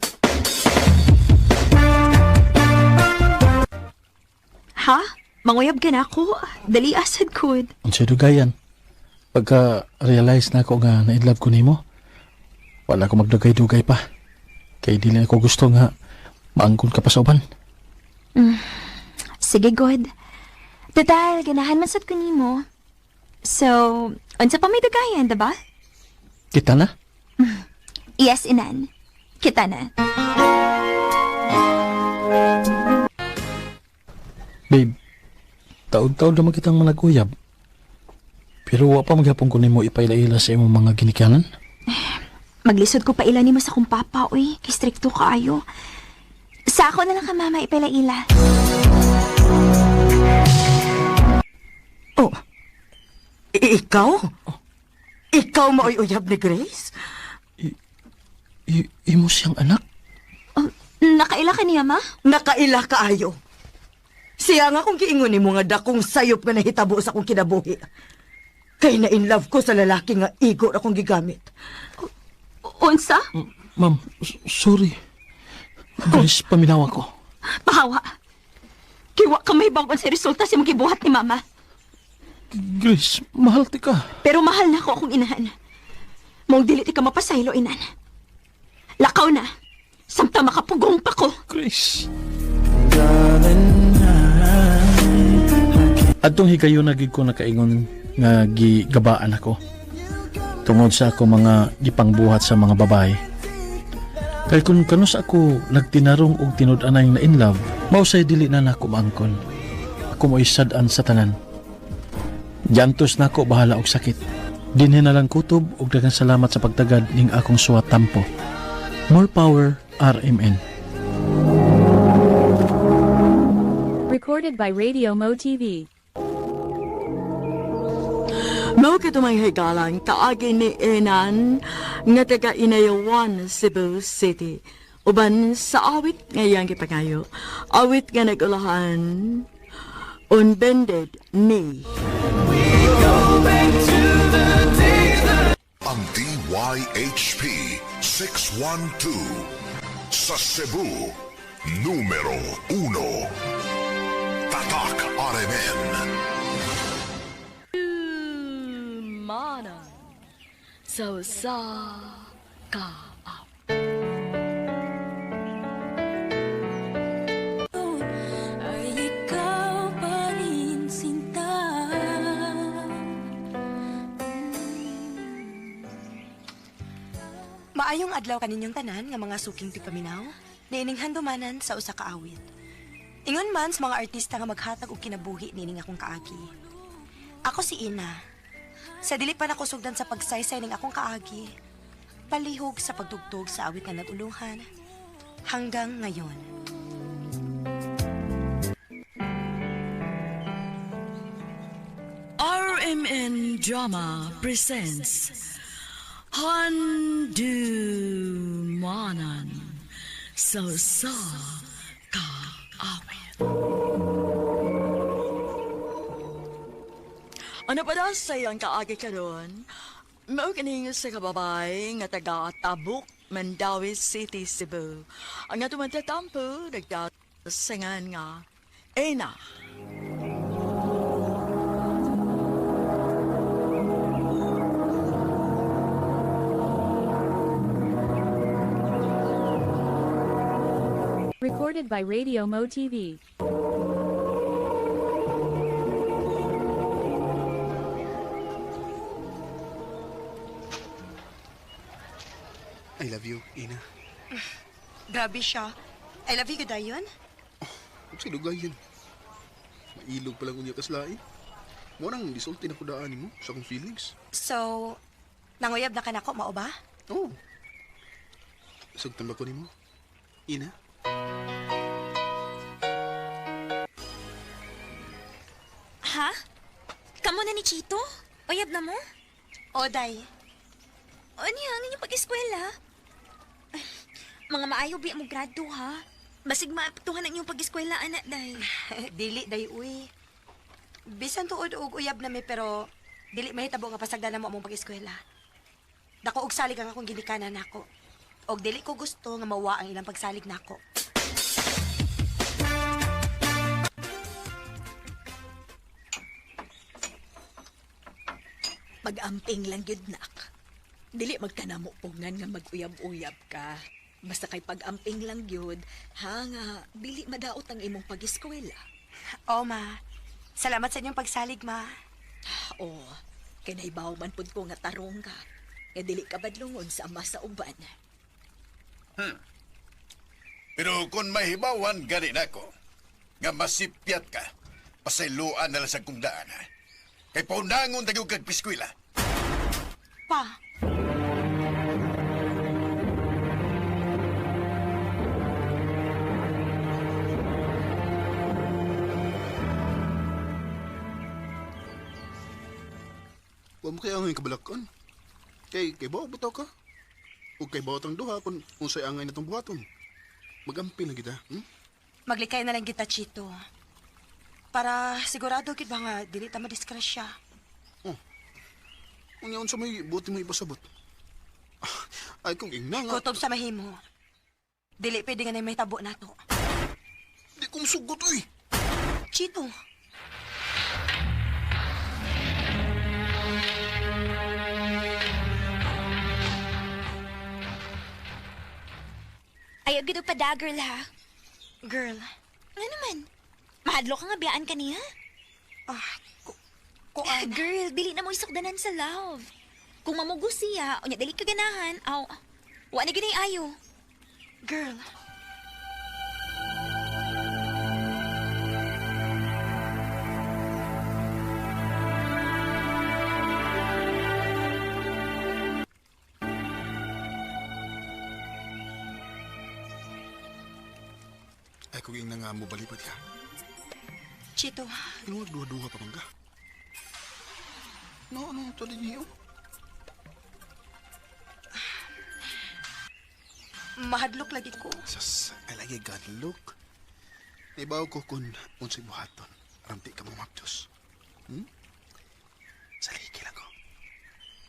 Ha? Manguyab ka na ako. Dali asad ko. Unsay dugayan. Pagka realize na ako nga na-inlove ko nimo, wala ko magdugay-dugay pa. Kay dili ako gusto nga maangkon ka pa sa uban. Sige, good. Total, ganahan man sad ko nimo. So, unsa pa may dugayan, diba? Kita na? Yes, Inan. Kita na. Babe, taod-taod naman kitang managuyab. Pero wa pa maghapon ko nimo ipaila-ila sa imong mga ginikanan. Maglisod ko pa ila nimo sa kong papa, uy. Kay strikto kaayo. Sa ako na lang ka, mama, ipaila-ila. Oh, ikaw? Ikaw maoy uyab ni Grace? Imo siyang anak? Oh, nakaila ka niya, ma? Nakaila kaayo. Siya nga kung giingon nimo nga dakong sayop nga nahitabo sa akong kinabuhi. Kay na in love ko sa lalaki nga igo akong gigamit. Unsa? Ma'am, sorry. Grace, paminawa ko. Pahawa. Kiwa ka may bagon sa resulta sa imong gibuhat ni mama. Grace, mahal ti ka. Pero mahal na ako akong inahan. Mong dili ti ka mapasaylo, inan. Lakaw na. Samtang makapugong pa ko. Grace. Adtong higayon na gid ko nakaingon nga gigabaan ako. Tungod sa ako mga gipangbuhat sa mga babae. Kay kung kanus ako nagtinarong og tinud-anay na in love, mausay dili na nako maangkon. Ako mo'y sad-an sa tanan. Jantos nako bahala og sakit. Dinhi na lang kutob og daghang salamat sa pagtagad ning akong suwat tampo. More power, RMN. Recorded by Radio Mo TV. Mao kato may higalan kaagi ni Enan nga taga Inayawan, Cebu City. Uban sa awit nga iyang gipangayo. Awit nga nag-ulahan On Bended Knee. Ang DYHP 612 sa Cebu, numero 1. Tatak RMN. Mana sa usa ka Ay ikaw pa rin sinta. Maayong adlaw kaninyong tanan nga mga suking tigpaminaw, niining handumanan sa usa ka awit. Ingon man sa mga artista nga maghatag og kinabuhi niining akong kaagi. Ako si Ina. Sa dili pa nako sugdan sa pagsaysay ning akong kaagi, palihog sa pagtugtog sa awit nga nag-uluhan hanggang ngayon. RMN Drama presents Handumanan. sa usa ka awit. Ano pa daw sa iyang kaagi karon? Mao kining sa kababay nga taga Tabuk, Mandaue City, Cebu. Ang atong magtatampo, nagdasingan nga Ena. Recorded by Radio Mo TV. I love you, Ina. Grabe siya. I love you, dayon. Kung sa lugayan. Mailog pa lang unya kaslain. Mo nang disulti na ko daan mo sa akong feelings. So, nanguyab na ka nako, mao ba? Oo. Sugtan ba ko nimo? Ina? Ha? Kamo na ni Chito? Uyab na mo? O, day. O niya, ang inyong pag-eskwela? Ay, mga maayo biya mo grado, ha? Basig maapektuhan ang inyong pag-eskwela, anak, day. Dili, day, uy. Bisan tuod og uyab na mi, pero dili mahitabo nga pasagdan na mo among pag-eskwela. Dako og salig ang akong ginikanan nako. Og dili ko gusto nga mawa ang ilang pagsalig nako. Pag-amping lang gyud nak. Dili magkanamo pugngan nga mag-uyab-uyab ka. Basta kay pag-amping lang gyud, ha nga dili madaot ang imong pag-eskwela. O, ma. Salamat sa inyong pagsalig, ma. Oo, kay nahibaw man pud ko nga tarong ka. Nga dili ka badlongon sa ama sa uban. Pero kung mahibawan gani nako, nga masipyat ka, pasayloan na lang sa kong daan, ha? Kay paundangon tayo kag piskwila. Pa. Wa mo kaya angay kabalakan. Kay bawo bitaw ka. O kay bawo tang duha kung unsay angay natong buhaton. Magampil na kita, Maglikay na lang kita, Chito. Para sigurado gid ba nga dili ta madisgrasya. Oh. Unya unsa may buti mo ipasabot? Ay kung ingna nga. Kutob sa mahimo. Dili pwede nga na may tabo nato. Di ko musugot uy. Chito. Ayaw gid og pada, girl, ha? Girl. Ano naman? Mahadlo ka nga biyaan ka niya? Ah, kuan. Girl, dili na mo isukdanan sa love. Kung mamugos siya, unya dili ka ganahan, aw, wa na gini ayo. Girl. Ay kung ingna nga mo balipad ka. Chito. Ano duha-duha pa man ka? No, ano, to din niyo. Mahadlok lagi ko. Sas, ay lagi gadlok. Ibaw ko kung unsay buhaton. Aram di ka mo mapdos. Saliki lang ko.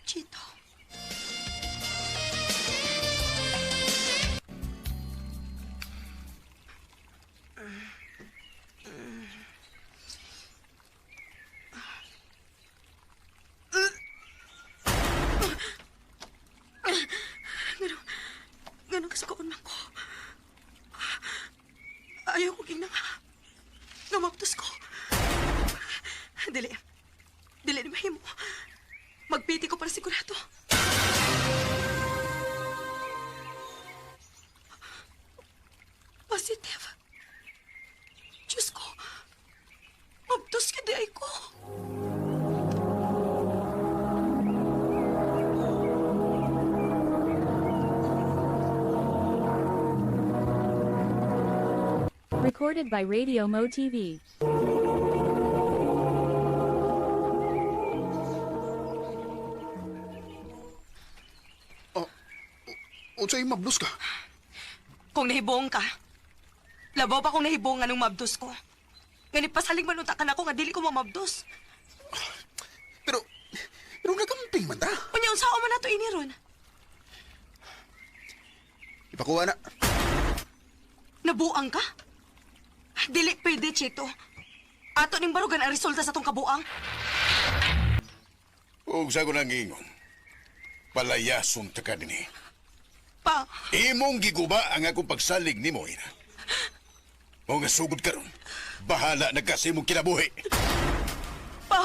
Chito. Ganun kasukoon man ko. Ayaw ko ginang. Namaptos ko. Dili. Dili na mahimo. Magpiti ko para sigurado. Positive. Diyos ko. Mabtos ka di ay ko. Recorded by Radio Mo TV. Oh, unsay mablos ka? Kung nahibong ka, labaw pa kung nahibong nga nung mabdos ko. Ngani pasalig man unta ka na ako nga dili ko mamabdos. Pero nagamping man ta. Unya, unsaon man nato ini ron? Ipakuha na. Nabuang ka? Dili pwede, Chito. Ato ning barugan ang resulta sa tong kabuang. Ug sa ko nang ingon. Palayason ta ka dinhi. Pa, Imong giguba ang akong pagsalig nimo, Ina. Mao nga sugod karon. Bahala na ka sa imong kinabuhi. pa.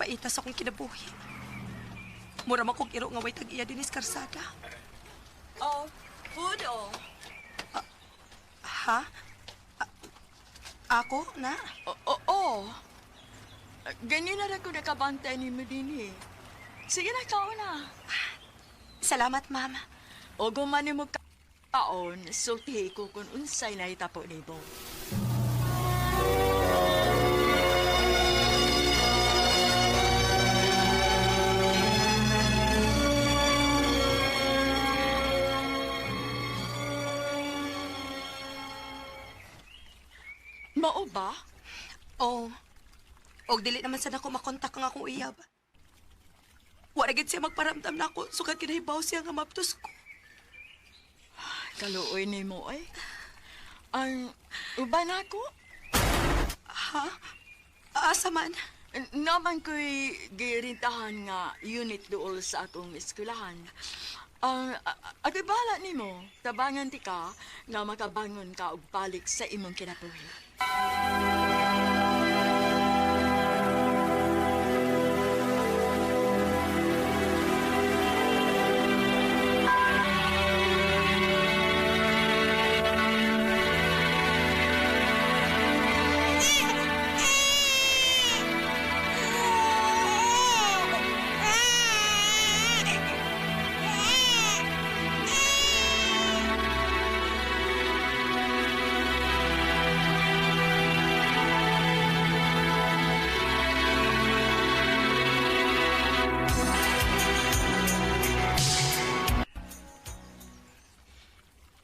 Paitas akong kinabuhi. Mura man kong iro nga way tag-iya dinis karsada. Oh, food oh. Ha? Ako na? Oo. Oh, Ganyan na rin ko nakabantay ni mo din eh. Sige na, kaon na. Salamat, ma'am. O gumani mo kaon, sultihi ko kung unsay nahitapo nimo. Mao ba? Oo. Og dili naman sad ako makontak ang akong uyab. Wala gid siya magparamdam na ako sukad kinahibaw siya nga mabdos ko. Kaluoy nimo ay. Ang uban ako? Ha? Asa man? Naman ko'y girintahan nga unit dool sa akong eskwelahan. Ang ako'y bahala nimo, tabangan ti ka nga makabangon ka og balik sa imong kinabuhi.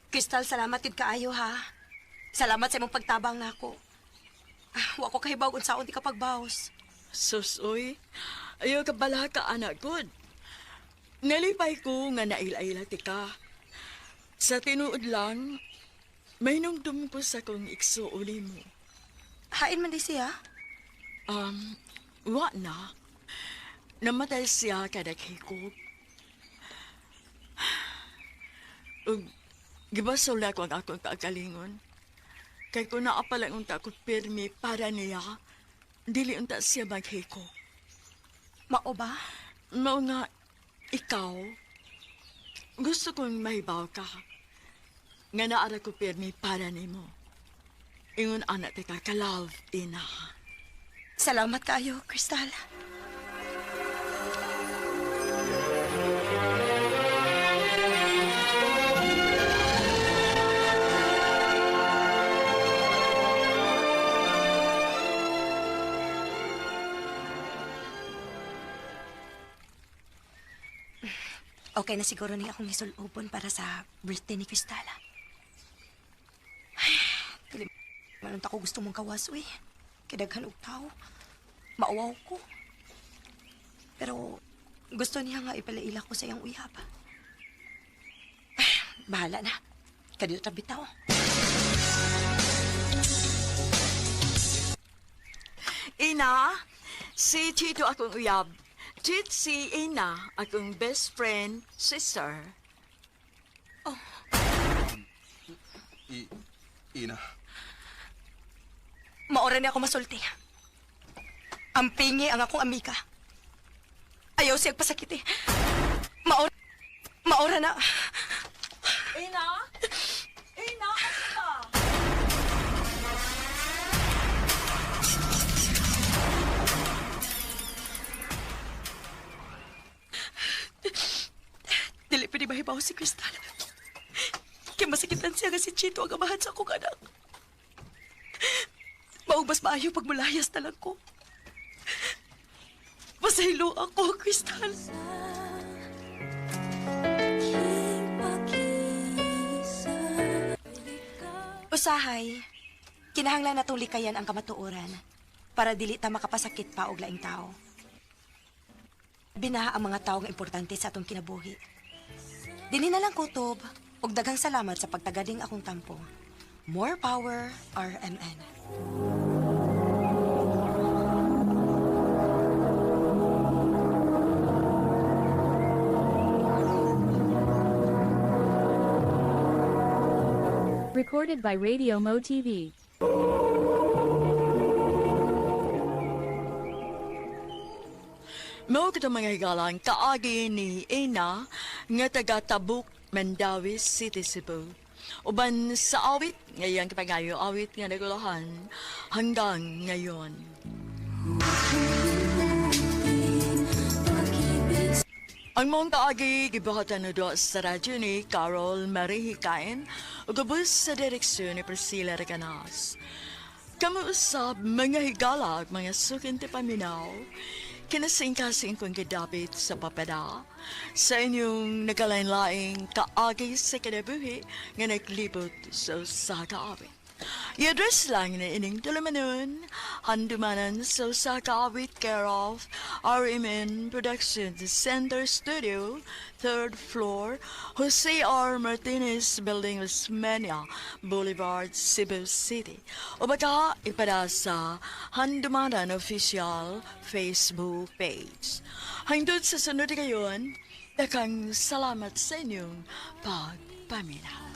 Crystal, salamat gid kaayo ha. Salamat sa imong pagtabang nako. Ah, wa ko kahibaw unsaon di ka pagbaos. Sus, uy. Ayaw ka bala ka, anak, good. Nalipay ko nga naila-ila ti ka. Sa tinuod lang, may nungdum ko sa kong igsuuli mo. Hain man di siya? Wa na. Namatay siya kadaghikog. Ug gibasol na ko ang akong kaagalingon. Kay kung naa pa lang unta ko pirmi para niya, dili unta siya maghikog. Mao ba? Mao nga, ikaw, gusto kong mahibaw ka. Nga naara ko pirmi para nimo. Ingon anak ti ka, ka-love, Ina. Salamat kaayo, Crystal. Okay na siguro ni akong isulubon para sa birthday ni Cristala. Ay, dili man unta ko gusto mong kawas, uy. Kidaghan og tao. Mauwaw ko. Pero gusto niya nga ipalaila ko sa iyang uyab. Ay, bahala na. Kadiyot ra bitaw. Ina, si Tito akong uyab. Chit si Ina, akong best friend, sister. Oh. Ina. Maora niya ako masulti. Ang pingi ang akong amiga. Ayaw siya pasakiti. Maora na. Ina? Ina, asa ka? Dili pwede mahibaw si Crystal. Kay masakitan siya nga si Chito ang amahan sa akong anak. Maong mas maayo pag mulayas na lang ko. Pasaylo ako, Crystal. Usahay, kinahanglan natong likayan ang kamatuoran para dili ta makapasakit pa og laing tao. Binaha ang mga tao nga importante sa atong kinabuhi. Dili na lang kutob ug daghang salamat sa pagtagading akong tampo. More power, RMN. Recorded by Radio Mo TV. Mao kitong mga higalang kaagi ni Ina nga taga Tabuk, Mandawi City, Cebu. Uban sa awit, ngayang kapangayo awit nga nagulahan hanggang ngayon. Ang mong kaagi gibuhatan na do sa radyo ni Carol Marie Hikain ug ubos sa direksyon ni Priscilla Recanas. Kamuusab mga higala ug mga sukin ti paminaw, kinasingkasing kong gidapit sa papada sa inyong nagkalain-laing kaagi sa kinabuhi nga naglibot sa usa ka awit. I-address lang na ining tulumanon, handumanan sa usa ka awit care of RMN Productions Center Studio, 3rd floor, Jose R. Martinez Building, Osmeña Boulevard, Cebu City. O baka ipada sa Handumanan Official Facebook page. Hangtod sa sunod kayon, dakang salamat sa inyong pagpaminaw.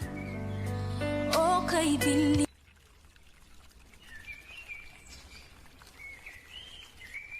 Okay, bili.